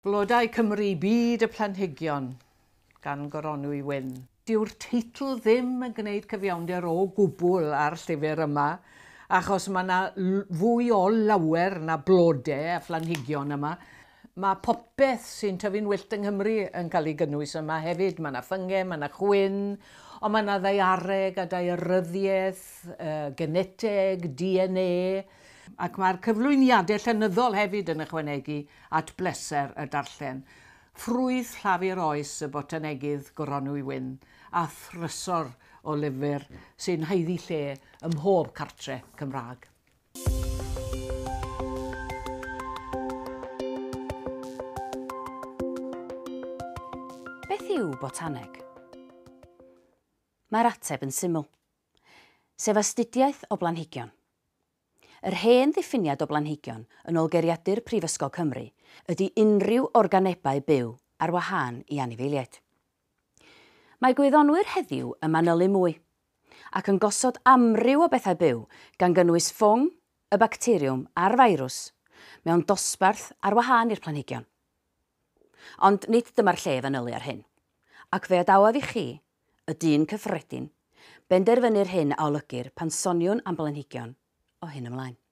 Blodau Cymru, Byd y Planhigion, gan Goronwy Wyn. Dyw'r teitl ddim yn gwneud cyfiawnder o gwbl ar llyfr yma, achos mae yna fwy o lawer na blodau a phlanhigion yma. Mae popeth sy'n tyfu'n wyllt yng Nghymru yn cael ei gynnwys yma hefyd. Mae yna ffyngau, mae yna chwyn, ond mae yna ddaeareg a daearyddiaeth, geneteg, DNA, ac mae'r cyflwyniadau llenyddol hefyd yn ychwanegu at bleser y darllen. Ffrwyth llafur oes y botanegydd Goronwy Wyn a thrysor o lyfr sy'n haeddu lle ym mhob cartre Cymraeg. Beth yw botaneg? Mae'r ateb yn syml, sef astudiaeth o blanhigion. Yr hen ddiffiniad o blanhigion yn ôl Geiriadur Prifysgol Cymru ydy unrhyw organebau byw ar wahân i anifeiliaid. Mae gwyddonwyr heddiw yn manylu mwy, ac yn gosod amryw o bethau byw gan gynnwys ffwng, y bacteriwm a'r feirws mewn dosbarth ar wahân i'r planhigion. Ond nid dyma'r lle i fanylu ar hyn, ac fe adawaf i chi, y dyn cyffredin, benderfynu'r hyn a olygir pan soniwn am blanhigion o hyn ymlaen.